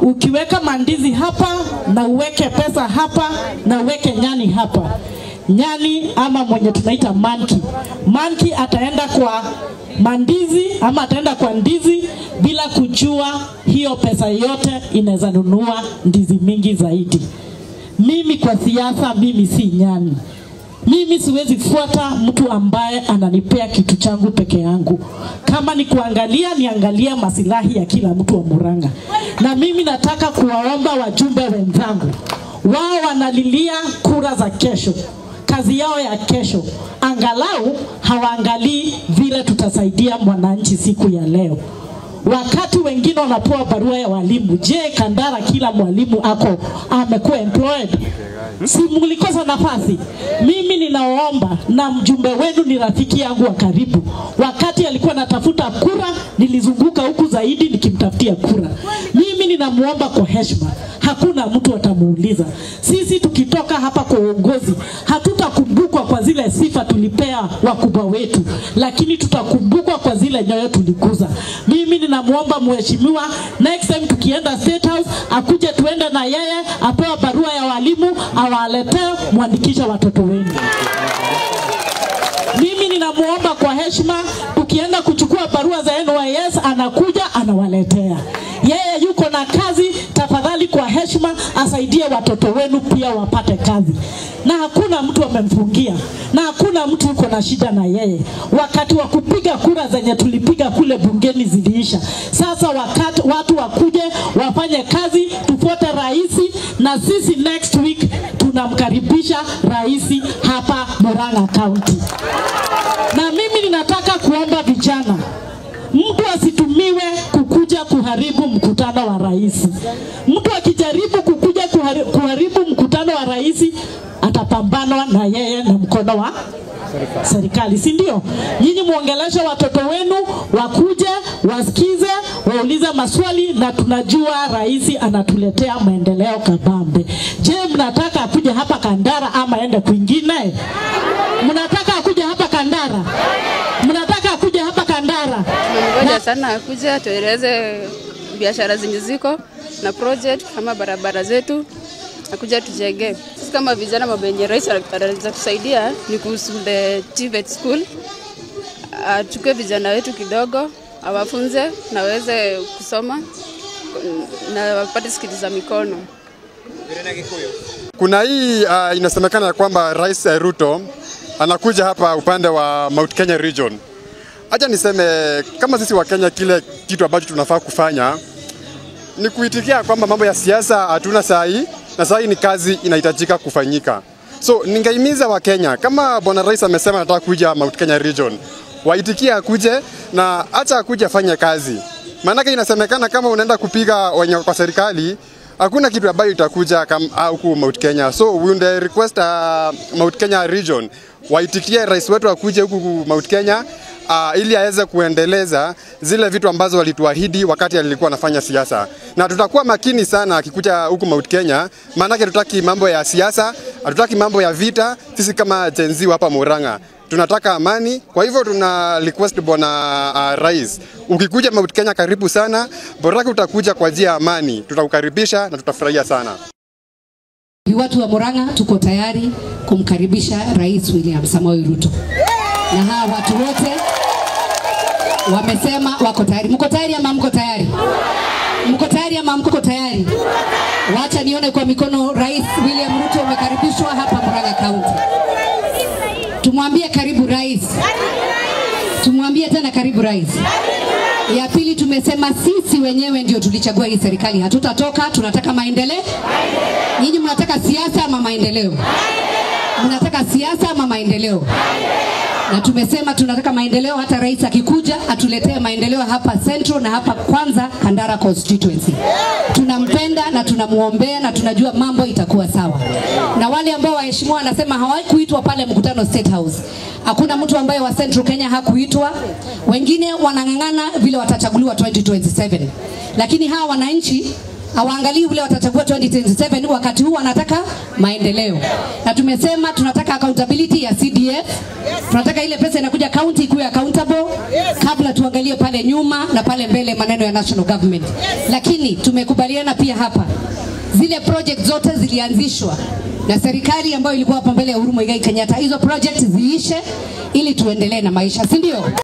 Ukiweka mandizi hapa na uweke pesa hapa na uweke nyani hapa, nyani ama mwenye tunaita monkey, monkey ataenda kwa mandizi ama ataenda kwa ndizi bila kujua hiyo pesa yote inaweza nunua ndizi mingi zaidi. Mimi kwa siasa, mimi si nyani. Mimi siwezi fuata mtu ambaye ananipea kitu changu peke yangu. Kama ni kuangalia, niangalia masilahi ya kila mtu wa Murang'a. Na mimi nataka kuwaomba wajumbe wenzangu, wao wanalilia kura za kesho, kazi yao ya kesho, angalau hawaangalii vile tutasaidia mwananchi siku ya leo. Wakati wengine wanapewa barua ya walimu, je, Kandara kila mwalimu ako amekuwa employed? Si mlikosa nafasi? Mimi ninaomba, na mjumbe wenu ni rafiki yangu wa karibu. Wakati alikuwa anatafuta kura, nilizunguka huku zaidi nikimtafutia kura. Mimi ninamuomba kwa heshima, hakuna mtu atamuuliza. Sisi tukitoka hapa kwa uongozi, hatutakumbukwa kwa zile sifa tulipea wakubwa wetu, lakini tutakumbukwa kwa zile nyoyo tulikuza. Mimi ninamuomba mheshimiwa, next time tukienda State House, akuje tuende na yeye, apewe barua ya walimu, awaletee, muandikishe watoto wenu. Mimi ninamuomba kwa heshima, tukienda kuchukua barua za NYS, anakuja anawaletea. Yeye yuko na kazi, tafadhali kwa heshima asaidie watoto wenu pia wapate kazi. Na hakuna mtu amemfungia, na hakuna mtu yuko na shida na yeye. Wakati wa kupiga kura zenye tulipiga kule bungeni ziliisha. Sasa wakati watu wakuje wafanye kazi, tufuate rais, na sisi next week tunamkaribisha rais hapa Murang'a County. Na mimi ninataka kuomba vijana, mtu asitumiwe kukuja kuharibu mkutano wa rais. Mtu akijaribu kukuja kuharibu mkutano wa rais, atapambanwa na yeye na mkono wa serikali, si ndio? Nyinyi muongeleshe watoto wenu wakuje, wasikize, waulize maswali, na tunajua rais anatuletea maendeleo kabambe. Je, mnataka akuje hapa Kandara ama aende kwingine? Mnataka akuje hapa Kandara? Mnataka akuje hapa Kandara? Tunangoja sana akuje tueleze biashara zenye ziko na project kama barabara zetu, akuja tujenge. Sisi kama vijana, mambo yenye rais anaweza tusaidia ni kuhusu the TVET school. Achukue vijana wetu kidogo, awafunze na waweze kusoma na wapate skills za mikono. Kuna hii inasemekana ya kwamba Rais Ruto anakuja hapa upande wa Mount Kenya region. Acha niseme kama sisi wa Kenya, kile kitu ambacho tunafaa kufanya ni kuitikia kwamba mambo ya siasa hatuna saa hii, na saa hii ni kazi inahitajika kufanyika. So ningeimiza wa Kenya, kama bwana rais amesema anataka kuja Mount Kenya region, waitikia akuje na acha akuje afanye kazi. Maanake inasemekana kama unaenda kupiga wenye kwa serikali, hakuna kitu ambayo itakuja kama huku Mount Kenya. So we would request Mount Kenya region waitikie rais wetu akuje huku Mount Kenya, ili aweze kuendeleza zile vitu ambazo walituahidi wakati alikuwa anafanya siasa. Na tutakuwa makini sana akikuja huku Mount Kenya, maanake hatutaki mambo ya siasa, hatutaki mambo ya vita. Sisi kama Gen Z hapa Murang'a tunataka amani. Kwa hivyo tuna request bwana rais, ukikuja Mount Kenya karibu sana, borake utakuja kwa njia ya amani, tutakukaribisha na tutafurahia sana. Watu wa Murang'a tuko tayari kumkaribisha Rais William Samoei Ruto. Na hawa watu wote wamesema wako tayari. Mko tayari ama mko tayari? Mko tayari ama mko tayari? Wacha nione kwa mikono. Rais William Ruto umekaribishwa hapa Murang'a County. Tumwambie karibu rais. Tumwambie tena karibu rais. Ya pili, tumesema sisi wenyewe ndio tulichagua hii serikali. Hatutatoka, tunataka maendeleo. Nyinyi mnataka siasa ama maendeleo? Mnataka siasa ama maendeleo? Na tumesema tunataka maendeleo. Hata rais akikuja atuletee maendeleo hapa Central na hapa kwanza Kandara constituency. Tunampenda na tunamuombea na tunajua mambo itakuwa sawa. Na wale ambao waheshimiwa wanasema hawakuitwa pale mkutano State House, hakuna mtu ambaye wa Central Kenya hakuitwa. Wengine wanang'ang'ana vile watachaguliwa 2027. Lakini hawa wananchi Hawaangalii ule watachagua 2027, wakati huu wanataka maendeleo. Na tumesema tunataka accountability ya CDF. Tunataka ile pesa inakuja county ikuwe accountable kabla tuangalie pale nyuma na pale mbele maneno ya national government. Lakini tumekubaliana pia hapa, zile project zote zilianzishwa na serikali ambayo ilikuwa hapa mbele ya Uhuru Muigai Kenyatta, hizo project ziishe ili tuendelee na maisha, si ndio?